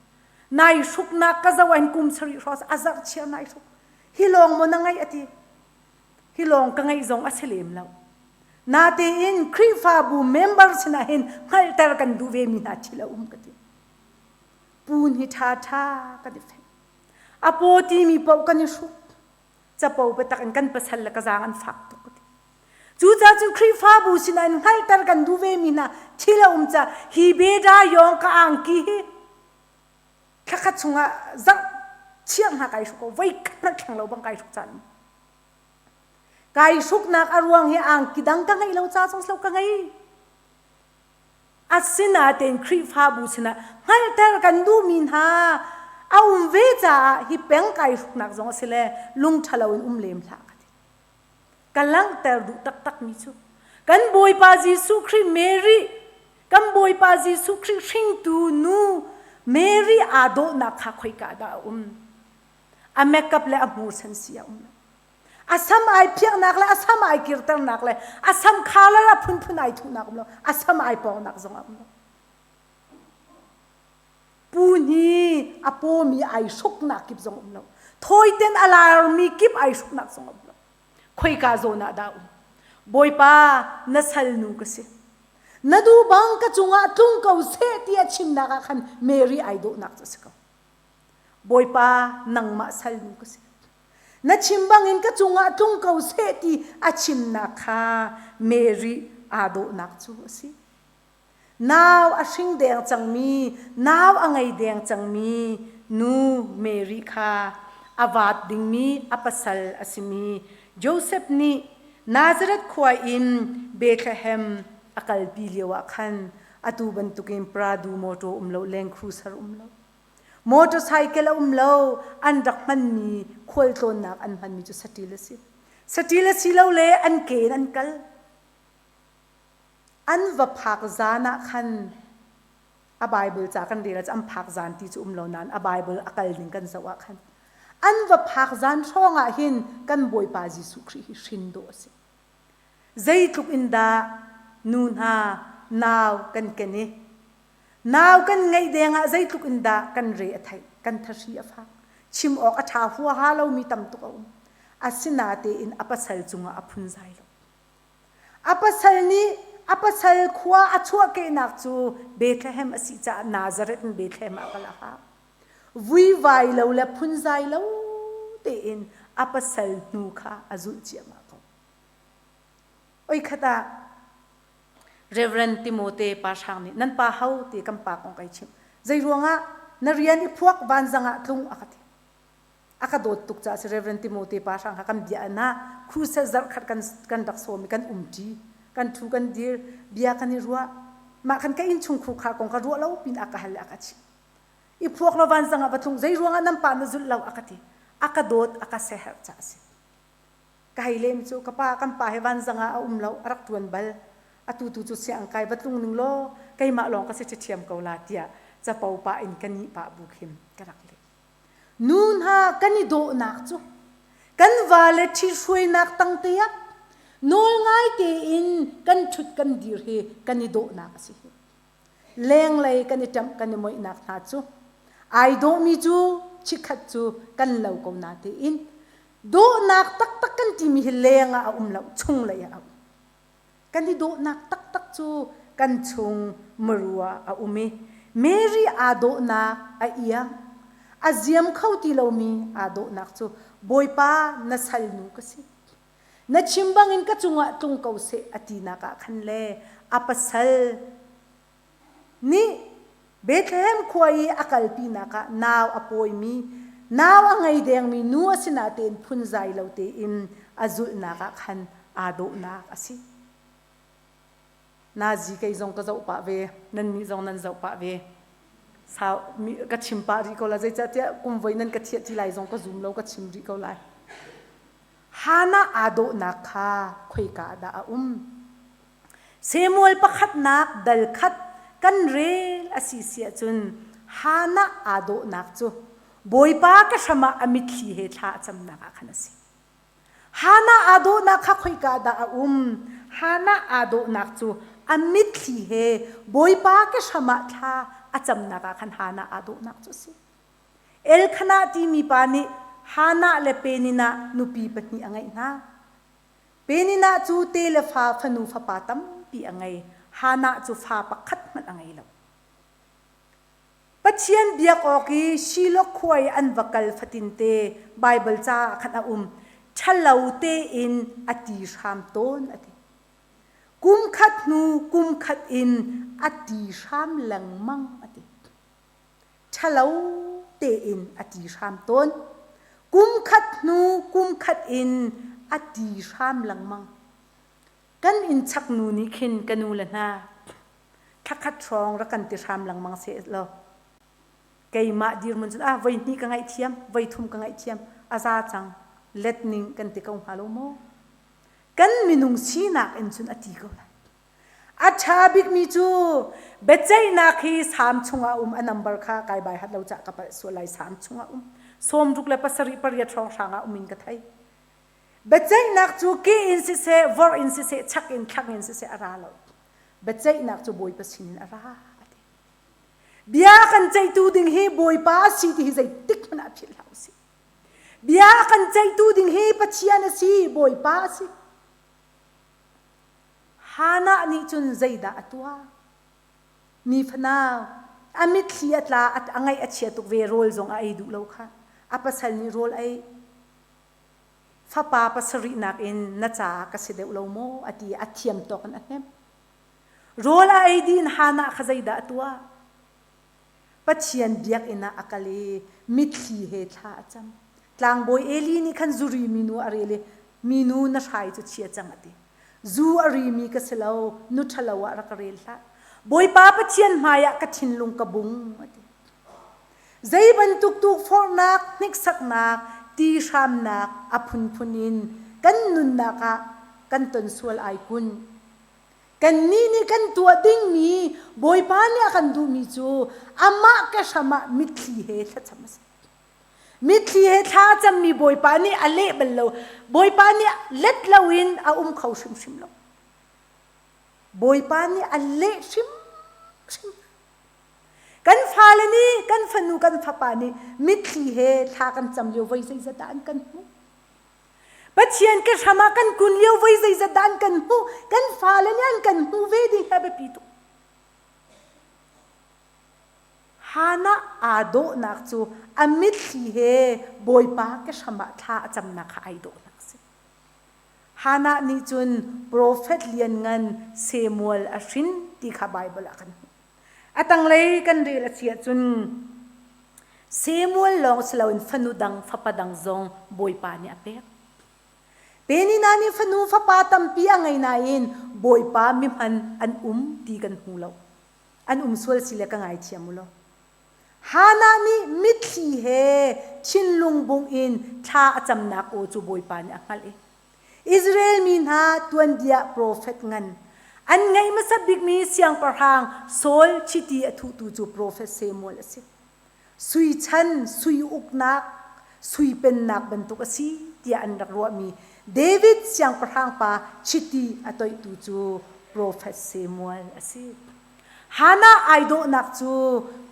Nai hruknak ka zoh in kum sarih hrawng a zarh chiar nai hruk. Hi lawng maw na ngaih a ti. Hi lawng ka ngaih zong a si lem lo. Natein Khrihfabu member sinah hin hngalhter kan duh ve mi hna thil a um ka ti. Pun hi ṭhaṭha kan i fenh. A paw timi paoh kan i hruk. Capo biatak in kan pasal le ka zaang an fak tuk ka ti. Cucaah cun Khrihfabu sinah in hngalhter kan duh ve mi hna thil a um caah hi beda yawng ka angki hi thlakhat chungah zarh chiah hna kai hruk ko voi khat hmanh thleng lo bang kai hruk caan kai hruknak a ruang hi angki dang ka ngeih lo ca zong lo ka ngei Asinain Khrihfabu sinah hngalhter kan duhmi hna a um ve caah hi peng kai hruknak zong a si le lung ṭhalo in um lem hlah ka ti. Ka langhter duh taktakmi cu kan Bawipa Jesuh Khrih Mary kan Bawipa Jesuh Khrih hringtu nu Mary aa dawhnak kha khoika dah a um? A makeup le a hmur sen si a um lo. A sam ai phiaknak le a sam ai kirternak le a sam color a phunphun ai thuhnak um lo a sam ai pawngnak zong a um lo pu hi a pawmi ai hruknak kip zong um lo thawiten a larmi kip ai hruknak zong um lo khoika zawn ah dah um bawipa na salnu ka si na duh bang ka cungah tlung ko seh ti a chimnak ah khan Mary ai dawhnak cu a si ko bawipa nangmah salnu ka si Na chim bangin ka cungah tlung ko seh ti a chimnak kha Mary aa dawhnak cu a si. Nau a hring deng cangmi, nau a ngei deng cangmi nu Mary kha a vaat dingmi a pasal a simi Joseph nih Nazareth khua in Bethlehem a kalpi lioah khan atu bantukin Prado motor um lo, Land Cruiser um lo. Motorcycle a um lo, an rak hmanmi khualtlawnnak an hmanmi cu saṭil a si. Saṭil a si lo le an ke in an kal. An va phak zan ah khan a Bible ca kan rel ah an phak zan ti cu um lo nain a Bible a kal ning kan zoh ah khan an va phak zan hrawng ah hin kan Bawipa Jesuh Khrih hi hrin dawh a si. Zeitluk in dah nu hna nau kan ken i Nau kan ngeih deng ah zeitluk in dah kan re a theih, kan thahri a fak. Chim awk a ṭha huaha lomi tam tuk a um. Asinatein a pasal cungah a phunzai lo. A pasal nih a pasal khua a chuahkehnak cu Bethlehem a si caah Nazareth in Bethlehem ah kal a hau. Vuivai lo le phunzai lo tein a pasal hnu kha a zulh ciahmah ko. Oi khat ah Reverend Timote pa hrang nih nan pa ho ti kan pa kong kai chimh. Zei ruangah na rian i phuak vanzang ah tlung a ka ti. A ka dawt tuk caah si Reverend Timote pa hrang kha kan bia na crusade zarh khat kan kan rak sawm i kan um ṭi. Kan ṭhu kan dir bia kan i ruah. Mah khan ka innchung khurkhar kong ka ruah lo pin a ka hal le a ka chimh. I phuak lo vanzang ah va tlung zei ruangah nan pa na zulh lo a ka ti. A ka dawt a ka seherh caah si. Ka hei lem cu ka pa kan pa hi vanzang ah a um lo a rak ṭuan bal atu tu cu siang kai va tlung ning law keimah lawng ka si ṭhiam ko la tiah capo pah in ka nih pah bu khin ka rak leh. Nu hna kan i dawhnak cu kan vale ṭhihruainak tangte ah nawl ngai tein kan ṭhut kan dir hi kan i dawhnak a si hi. Lenglei kan i ṭamh kan i moihnak hna cu ai dawhmi cu chikkhat cu kan lo ko natein dawhnak taktak kan timi hi leng ah a um lo, chunglei ah a um. Kan i dawhnak taktak cu kan chung muru ah a um i Mary aa dawhnak a iang, a ziam kho ti lomi aa dawhnak cu Bawipa na salnu ka si. Na chim bangin ka cungah tlung ko seh a tinak ah khan le a pasal nih Bethlehem khua i a kalpinak ah nau a pawimi, nau a ngei dengmi nu a si natein phunzai lo tein a zulhnak ah khan aa dawhnak a si. Nazi kei zong ka zoh pah ve, nannih zong nan zoh pah ve. Sau ka chim pah rih ko lai, zeicahtiah kum voi nan ka thiah ti lai zong ka zum lo, ka chim rih ko lai. Hannah aa dawhnak kha khoika ah dah a um? Samuel pakhatnak dal khat kan rel a si si ahcun Hannah aa dawhnak cu Bawipa ka hram ah a mitthli he thla a camnak ah khan a si. Hannah aa dawhnak kha khoika dah a um? Hannah aa dawhnak cu a mitthli he Bawipa ka hram ah thla a camnak ah khan Hannah aa dawhnak cu a si. Elkanah timi pa nih Hannah le Peninnah nupi pahnih a ngeih hna. Peninnah cu te le fa fanu fapa tampi a ngei. Hannah cu fa pakhat hmanh a ngei lo. Pathian biak awk i Shiloh khua i an va kal fatinte Baibal ca ah khan a um. Ṭhalo tein a ti hram tawn a ti. Kum khat hnu kum khat in a ti hram lengmang a ti. Ṭhalo tein a ti hram tawn. Kum khat hnu kum khat in a ti hram lengmang. Kan inn chak nu nih khin ka nu le hna thlakhat hrawng rak kan ti hram lengmang seh law keimah dirhmun cun ah voi hnih ka ngaihthiam voi thum ka ngaihthiam a za cang let ning kan ti ko hnga lo maw kan minung sinak in cun a ti ko lai A ṭha bikmi cu biaceihnak hi Salm chungah a um. A number kha kai bai hat lo cah ka palh sual lai. Salm chungah um. 68 8 hrawnghrang ah um in ka thei. Biaceihnak cu ke in siseh, vor in siseh, chak in thlang in siseh a ra lo. Biaceihnak cu Bawipa sinin a ra. A ti. Bia kan ceihtu ding hi Bawipa a si ti hi zeitik hmanh ah philh hlah usih. Bia kan ceihtu ding hi Pathian a si, Bawipa a si. Hannah nih cun zeidah a tuah? Mi fanau, a mitthli a tla, a ngaih a chia tuk ve, rawl zong a ei duh lo kha. A pasal nih rawl ei. Fapa pasarihnak in na caah ka si deuh lo maw? a ti i a thiam tawk in a hnemh. Rawl a ei dih in Hannah kha zeidah a tuah? Pathian biakinn ah a kal i mitthli he thla a cam. Tlangbawi Eli nih khan zuri minu a rel i minu na hrai cu chia cang a ti. Zu a rimi ka si lo, nu ṭhalo ah rak ka rel hlah. Bawipa Pathian hmaiah ka thinlung ka bung a ti. Zei bantuk tukforhnak, hniksaknak, ti hramnak a phunphun in kan nunnak ah kan ton sual ai kun. Kannih nih kan tuah dingmi Bawipa nih a kan duhmi cu amah ke hram ah mitthli he thlacam a si. Mitthli he thla a cammi Bawipa nih a leh bal lo. Bawipa nih let loin a um kho hrimhrim lo. Bawipa nih a leh hrimhrim. Kan fale nih, kan fanu, kan fapa nih mitthli he thla kan cam lio voi zeizat dah an kan hmuh. Pathian ke hram ah kan kun lio voi zeizat dah an kan hmuh, kan fale nih an kan hmuh ve ding hi a biapi tuk. Hannah aa dawhnak cu a mitthli he Bawipa ke hram ah thla a camnak kha ai dawhnak a si. Hannah nih cun profet lianngan Samuel a hrin ti kha Baibal ah kan hmuh. A tanglei kan rel a si ahcun Samuel lawng si loin fanu dang fapa dang zong Bawipa nih a pek. Penina nih fanu fapa tampi a ngei nain Bawipa mihman an um ti kan hmu lo. An um sual si le ka ngaithiam u law. Hannah nih mitthli he thinlung bung in thla a camnak aw cu Bawipa nih a hngalh i Israel mi hna tuanbia profet ngan an ngeih hmasa bikmi siangpahrang Saul chiti a thuhtu cu profet Samuel a si. Sui chan, sui uknak, sui pennak bantuk a si tiah an rak ruahmi David siangpahrang pa chiti a toihtu cu profet Samuel a si. Hannah ai dawhnak cu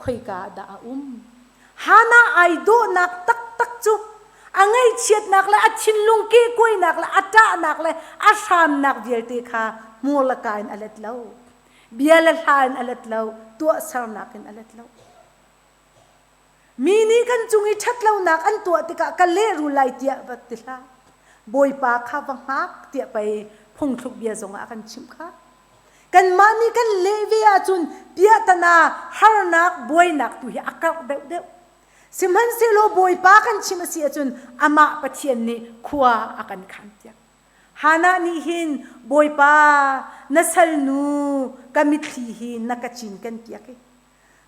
khoika ah dah a um? Hannah ai dawhnak taktak cu a ngaihchiatnak le a thinlung kehkuainak le a ṭahnak le a hramnak vialte kha hmur le ka in a let lo. Bia le hla in a let lo, tuahsernak in a let lo. Mi nih kan cung i ṭhatlonak an tuah tikah ka lehrul lai tiah va ti hlah. Bawipa kha va hngak tiah pei phungthluk bia zongah a kan chimh kha. Kanmah nih kan leh ve ahcun piahtana harnak buainak tu hi a karh deuhdeuh. Sihmanhsehlaw Bawipa kan chim a si ahcun amah Pathian nih khua a kan khanpiak. Hannah nih hin Bawipa na salnu ka mitthli hi na ka cinken piak i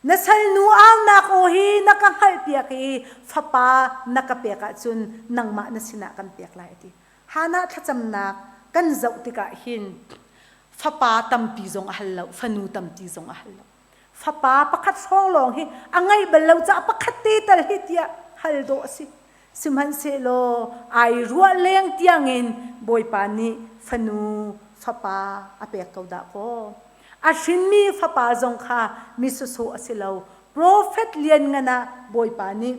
Na salnu aunak aw hi na ka hngalhpiak i fapa na ka pek ahcun nangmah na sinah kan pek lai a ti. Hannah thlacamnak kan zoh tikah hin fapa tampi zong a hal lo, fanu tampi zong a hal lo. Fapa pakhat hrawng lawng hi a ngeih bal lo caah pakhat te tal hi tiah hal dawh a si. Sihmanhsehlaw ai ruah leng tiangin Bawipa nih fanu fapa a pek ko dah kaw. A hrinmi fapa zong kha mi sawsawh a si lo. Profet lianngan ah Bawipa nih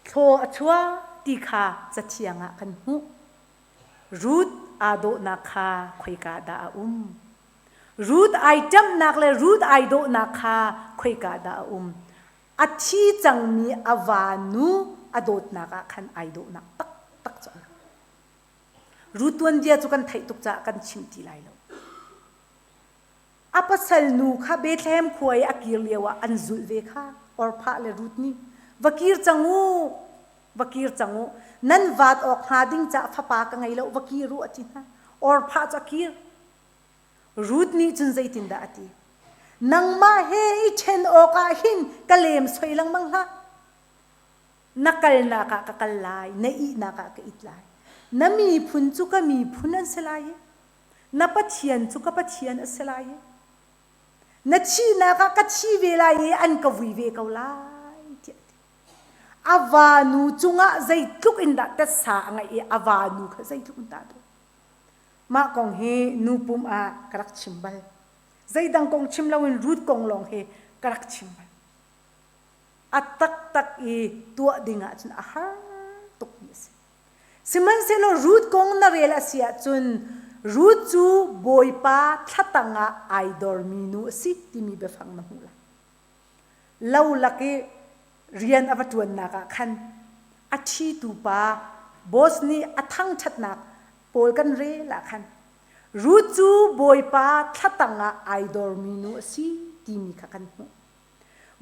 thlaw a chuah ti kha Cathiang ah kan hmuh. Ruth aa dawhnak kha khoika dah a um? Ruth ai ṭamhnak le Ruth ai dawhnak kha khoika dah a um? A thi cangmi a vanu a dawtnak ah khan ai dawhnak taktak cu a lang. Ruth tuanbia cu kan theih tuk caah kan chim ti lai lo. A pasal nu kha Bethlehem khua i a kir lio ah an zulh ve kha Orphah le Ruth nih va kir cang u va kir cang u nan vaat awk hnga ding caah fapa ka ngei lo va kir u a ti hna Orphah cu a kir Ruth nih cun zeitindah a ti nangmah he i ṭhen awkah hin ka lem soi lengmang hlah Na kalnak ah ka kal lai, na ihnak ah ka it lai. Na miphun cu ka miphun an si lai i na Pathian cu ka Pathian a si lai i na thihnak ah ka thi ve lai i an ka vui ve ko lai tiah a ti. A vanu cungah zeitluk in dah tetsa a ngeih i a vanu kha zeitluk in dah a dawt. Mah kong hi nu pum ah ka rak chim bal. Zeidang kong chim loin Ruth kong lawng hi ka rak chim bal. A taktak i tuah ding ahcun a har tukmi a si. Sihmanhsehlaw Ruth kong na rel a si ahcun Ruth cu Bawipa thlatang ah ai dormi nu a si timi biafang na hmuh lai. Lo lak i rian a va ṭuannak ah khan a ṭhitu pa boss nih a thangṭhatnak pawl kan rel ah khan Ruth cu Bawipa thlatang ah ai dormi nu a si timi kha kan hmuh.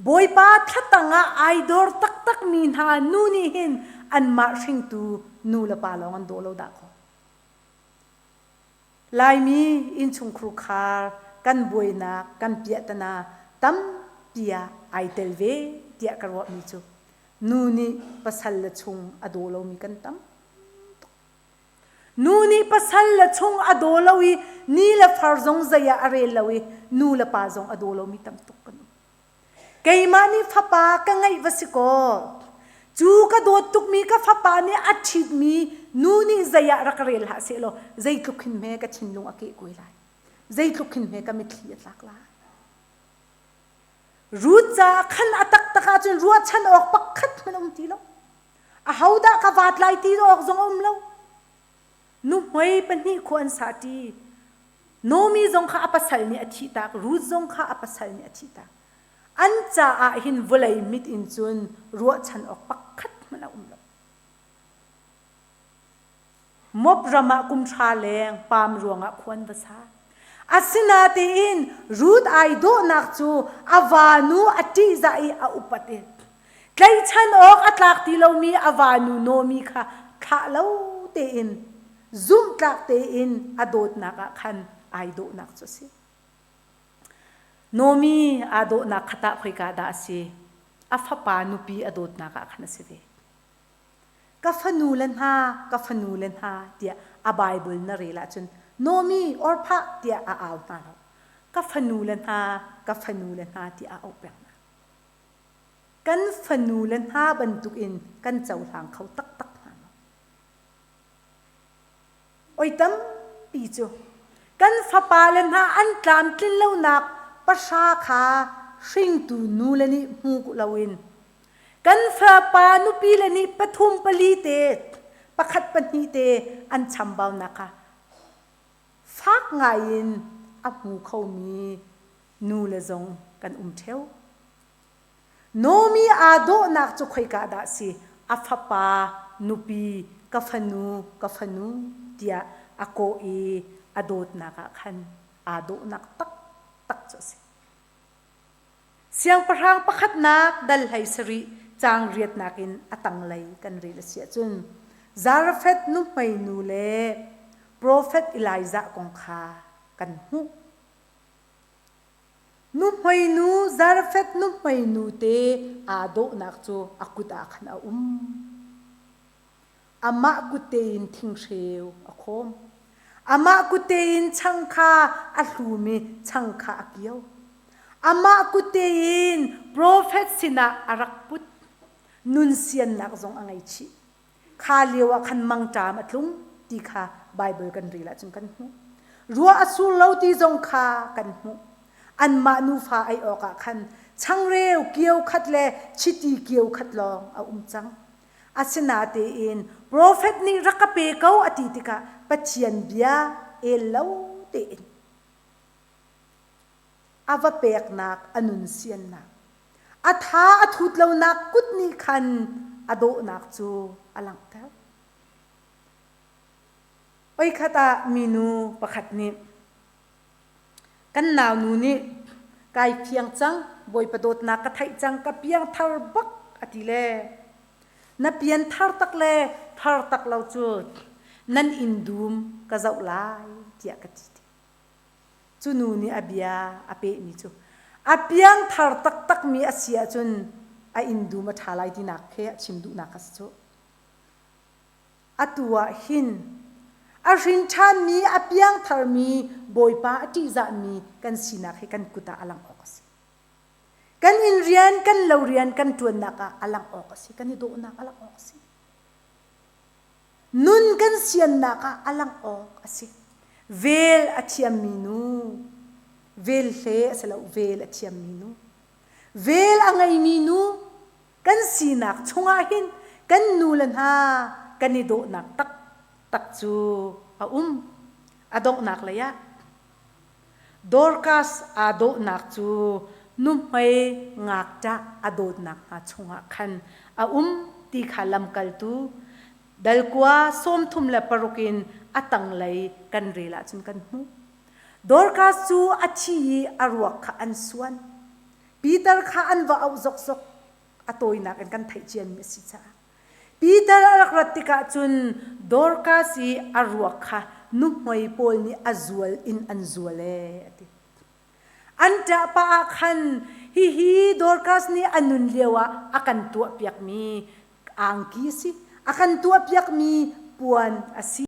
Bawipa thlatang ah ai dor taktakmi hna nu nih hin anmah hringtu nu le pa lawng an daw lo dah kaw. Laimi innchungkhur khar kan buainak kan piahtana tampi ah ai tel ve tiah ka ruahmi cu nu nih pasal le chung a daw lomi kan tam tuk. Nu nih pasal le chung a daw lo i ni le far zong zei ah a rel lo i nu le pa zong a daw lomi tam tuk kan um. Keimah nih fapa ka ngeih va si kaw, cu ka dawt tukmi ka fapa nih a ṭhitmi nu nih zei ah rak rel hlah sehlaw zeitluk hin hme ka thinlung a kehkuai lai. Zeitluk hin hme ka mitthli a tlak lai. Ruth caah khan a taktak ahcun ruahchan awk pakhat hmanh a um ti lo. Ahodah ka vaat lai ti awk zong a um lo. Nuhmei pahnih khu an sahṭi. Naomi zong kha a pasal nih a thihtak, Ruth zong kha a pasal nih a thihtak. An caah hin vawlei mit in cun ruahchan awk pakhat hmanh a um lo. Moab ram ah kum hra leng paam ruangah khua an va sa. Asinain Ruth ai dawhnak cu a vanu a ṭihzah i a upat i tlaihchan awk a tlak ti lomi a vanu Naomi kha thlah lo tein zumhtlak tein a dawtnak ah khan ai dawhnak cu a si. Naomi aa dawhnak kha tah khoika dah a si? A fapa nupi a dawtnak ah khan a si ve. Ka fanu le hna, ka fanu le hna tiah a Baibal na rel ahcun Naomi, Orphah tiah a au hna lo. Ka fanu le hna, ka fanu le hna tiah a auh peng hna. Kan fanu le hna bantukin kan cohlang kho taktak hna lo. Oi tampi cu. Kan fapale hna an tlamtlin lonak pahra kha hringtu nule nih hmu loin kan fapa nupile nih pathum pali te pakhat pahnih te an chambaunak kha fak ngaiin a hmu khomi nule zong kan um ṭheo. Naomi aa dawhnak cu khoika dah si? A fapa nupi ka fanu ka fanu tiah a kawh i a dawtnak ah khan aa dawhnak taktak cu a si. Siangpahrang pakhatnak dal hlei sarih caang riatnak in a tanglei kan rel a si ahcun Zarephath nuhmeinu le profet Elijah kong kha kan hmuh. Nuhmeinu Zarephath nuhmeinu te aa dawhnak cu a kut ah khan a um. Amah kut tein thinghreu a khawm. Amah kut tein chang kha a hlum i chang kha a kio. Amah kut tein profet sinah a rak put. Nun siannak zong a ngei chih. Kha lio ah khan mangṭam a tlung ti kha Baibal kan rel ahcun kan hmuh. Ruah a sur lo ti zong kha kan hmuh. Anmah nufa ei awkah khan changreu kio khat le chiti kio khat lawng a um cang. Asinatein profet nih rak ka pe ko a ti tikah Pathian bia el lo tein a va peknak a nun siannak A tha a thut lonak kut nih khan a dawhnak cu a langhter. Voikhat ah minu pakhat nih kan naunu nih kai fiang cang Bawipa dawtnak ka theih cang ka piang thar bak a ti le na pian thar tak le thar tak lo cu nan inn dum ka zoh lai tiah ka ti. Cu nu nih a bia a pehmi cu a piangthar taktakmi a si ahcun a inn dum a ṭha lai tinak he a chim duhnak a si cu. Atu ah hin a hrin ṭhanmi a piangtharmi Bawipa a ṭihzahmi kan sinak hi kan kut ah a langh awk a si. Kan inn rian, kan lo rian kan ṭuannak ah a langh awk a si. Kan i dawhnak a langh awk a si. Nun kan siannak ah a langh awk a si. Vel a thiammi nu, vel hle a si lo, vel a thiammi nu. Vel a ngeimi nu kan sinak chungah hin kan nu le hna kan i dawhnak taktak cu a um. A donghnak lei ah Dorcas aa dawhnak cu nuhmei ngakṭah a dawtnak hna chungah khan a um ti kha lamkaltu dalkua 36 in a tanglei kan rel ahcun kan hmuh. Dorcas cu a thi i a ruak kha an suan. Peter kha an va auh zokzok a tawinak in kan theih ciami a si caah. Peter a rak rat tikah cun Dorcas i a ruak kha nuhmei pawl nih a zual in an zual ee a ti. An ṭah pah ah khan hihi Dorcas nih a nun lioah a kan tuahpiakmi angki a si, a kan tuahpiakmi puan a si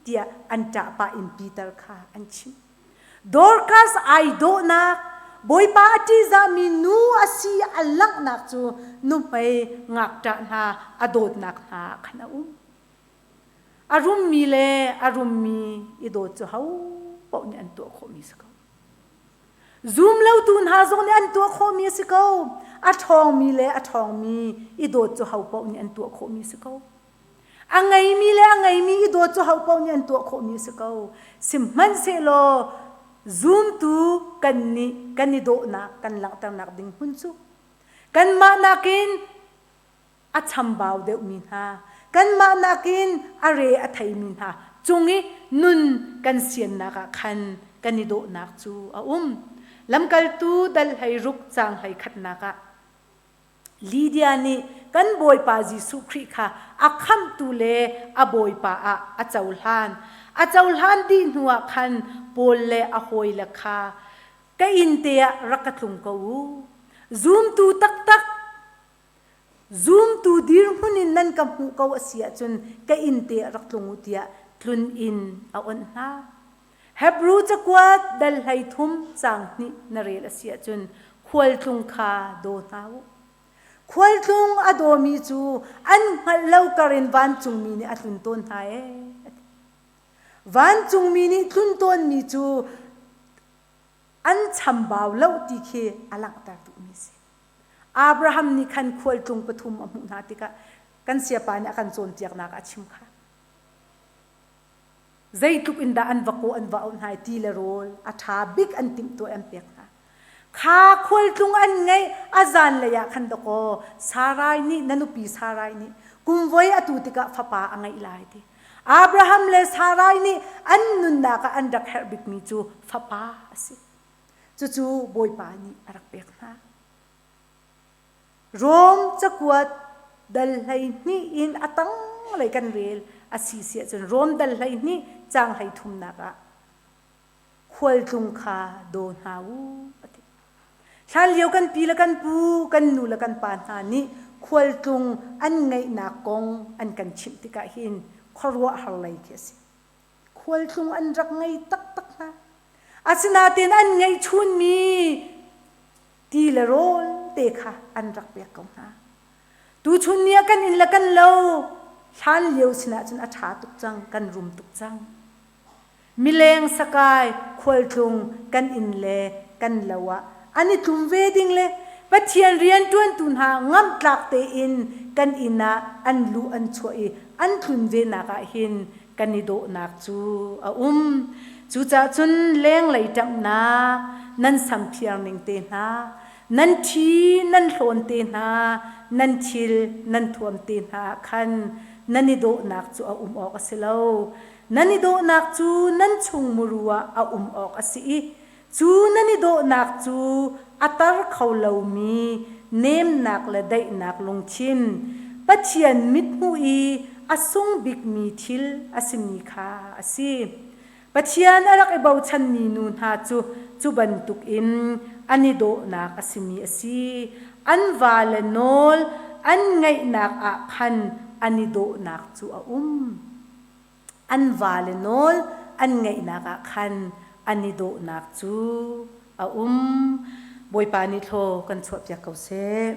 tiah an ṭah pah in Peter kha an chimh. Dorcas ai dawhnak, Bawipa a ṭihzahmi nu a si a langhnak cu nuhmei ngakṭah hna a dawtnak hna ah khan a um. A rummi le a rummi i dawt cu ho paoh nih an tuah khawhmi si ko. Zumlotu hna zong nih an tuah khawhmi a si ko. A ṭhawngmi le a ṭhawngmi i dawt cu ho paoh nih an tuah khawhmi si ko. A ngeimi le a ngeimi i dawt cu ho paoh nih an tuah khawhmi a si ko. Sihmanhsehlaw zumtu kannih kan i dawhnak kan langhternak ding hmun cu kanmah nakin a chambau deuhmi hna, kanmah nakin a re a theimi hna cung i nun kan siannak ah khan kan i dawhnak cu a um. Lamkaltu dal hlei ruk caang hlei khatnak ah Lydia nih kan Bawipa Jesuh Khrih kha a khamhtu le a Bawipa ah a cohlan. A cohlan dih hnuah khan Paul le a hawile kha ka inn te ah rak ka tlung ko u. Zumtu taktak, zumtu dirhmun in nan ka hmuh ko a si ahcun ka inn te ah rak tlung u tiah tlun inn a onh hna. Hebru cakuat dal 13 caang hnih na rel a si ahcun khualtlung kha daw hna u. Khualtlung a dawmi cu an hngalh lo kar in vancungmi nih a tlun tawn hna ee. Vancungmi nih tlun tawnmi cu an chambau lo ti khi a langhter duhmi a si. Abraham nih khan khualtlung pathum a hmuh hna tikah kan siapa nih a kan cawnpiaknak a chim kha. Zeitluk in dah an va kawh an va auh hna i ti le rawl a ṭha bik an timhtuah an pek hna. Kha khualtlung an ngeih a zanlei ah khan dawkaw Sarai nih na nupi Sarai nih kumvoi atu tikah fapa a ngeih lai ti. Abraham le Sarai nih an nunnak ah an rak herh bikmi cu fapa a si. Cucu Bawipa nih a rak pek hna. Rom cakuat dal 12 in a tanglei kan rel a si si ahcun Rom dal 12 caang 33nak ah khualtlung kha daw hna u a ti. Hlanlio kan pi le kan pu, kan nu le kan pa hna nih khualtlung an ngeihnak kong an kan chimh tikah hin khuaruahhar lei khi a si. Khualtlung an rak ngei taktak hna. Asinain an ngeihchunmi ti le rawl te kha an rak pek ko hna. Tuchun ni ah kan inn le kan lo hlan lio sinah cun a ṭha tuk cang, kan rum tuk cang. Mileng sakai khualtlung kan inn le kan lo ah an i tlum ve ding le Pathian rianṭuantu hna ngamhtlak tein kan inn ah an luh an chuah i an tlun ve nak ah hin kan i dawhnak cu a um. Cucaah cun lenglei ṭamhnak nan samphiar ning te hna, nan ṭhi nan hlawn te hna, nan thil nan thuam te hna ah khan nan i dawhnak cu a um awk a si lo. Nan i dawhnak cu nan chung muru ah a um awk a si i cu nan i dawhnak cu a tar kho lomi nemnak le daihnak lungthin, Pathian mithmuh i a sung bikmi thil a simi kha a si. Pathian a rak i bochanmi nu hna cu cu bantukin an i dawhnak a simi a si. An vale nawl an ngaihnak ah khan an i dawhnak cu a um. An vale nawl an ngaihnak ah khan an i dawhnak cu a um. Bawipa nih thlaw kan chuahpiak ko seh.